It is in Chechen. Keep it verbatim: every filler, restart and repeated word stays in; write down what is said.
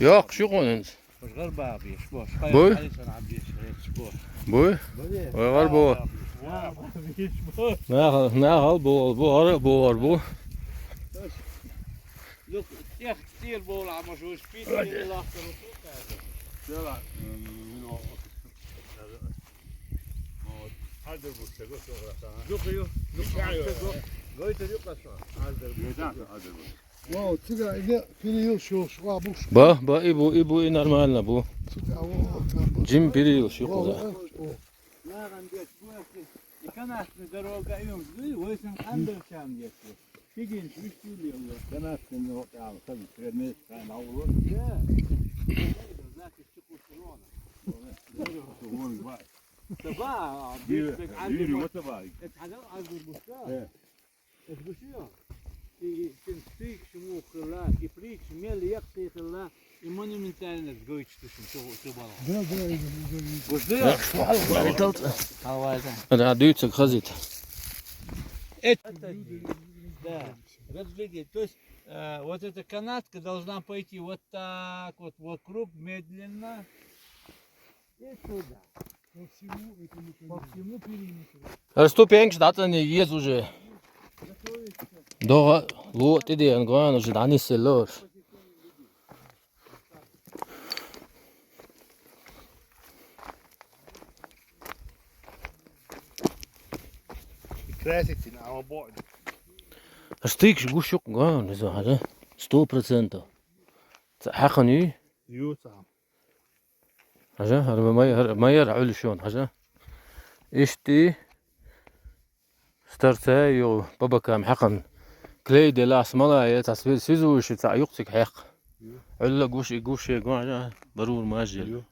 Йоккха шу къонанца. Уж гӀарбагӀа беш бу. Буй? Хьалисан Ӏабдеш хьерчаш бу. Буй? Буй? Ой, гӀарбо. Нахал, нахал бу, бу гӀар-, бу гӀар бу. Юк, тӀех тӀера бола Ӏамаш уж питер лахтар. Села, м, ну, вот, хьадр бу, чего, что, Юк, юк, юк, чего? Гой, ты юк, что? Хьадр бу. Вау, цига, иде, переел, шо, шо, буш. Ба, ба, и бу, и бу, и нормально бу. Цига, во, во, во. Джим переел, шо, Во, куда? Во, во. Наган дет, бу, и канатный дорога, и он, и войсен андерчан дет. Фигин, виштили, вот. Канатный, ну, там, там, предмет, там, а вот. Да. Значит, что кусрона. Вон, ба. Таба, а, Юрий, бит, так, Юрий, андер, вот таба. Это хадал, андер, буста. Э. Эс гуш я? И, и цин стуйк шуму хилла, и притч мел якъти хилла, и монументальность гойтуш тушум, шо, шо бала. Да, да, я, я, я. Гуш да? Давай, да. Да, дуйцаг хазит. Это не, да, разглядеть. То есть, э, вот эта канатка должна пойти вот так вот вокруг, медленно. И сюда. По всему этому По каналу. Всему периметру. Ступенькаш дӀацӀанъе еза уже. ДогӀа луъа тӀедеана гӀоьна уже дӀанисъелла уж. Краситина, а вот. Стуйкаш гуш ю-кх гӀоьна, иза хьажа. Сто процентов. Цхьа хьаькхна юй? Ю цхьа. Хьажа, хӀара ма-, хӀара ма яра Ӏуьллуш йола, хьажа. Иштта и старца йо по бокам хьаькхна. Клей делахь смола я, цхьа сви-, связующий цхьа юкъ цига хьаькх. Ӏуьллуш гуш и гуш я гу, хьажа, барур мажел. Ю.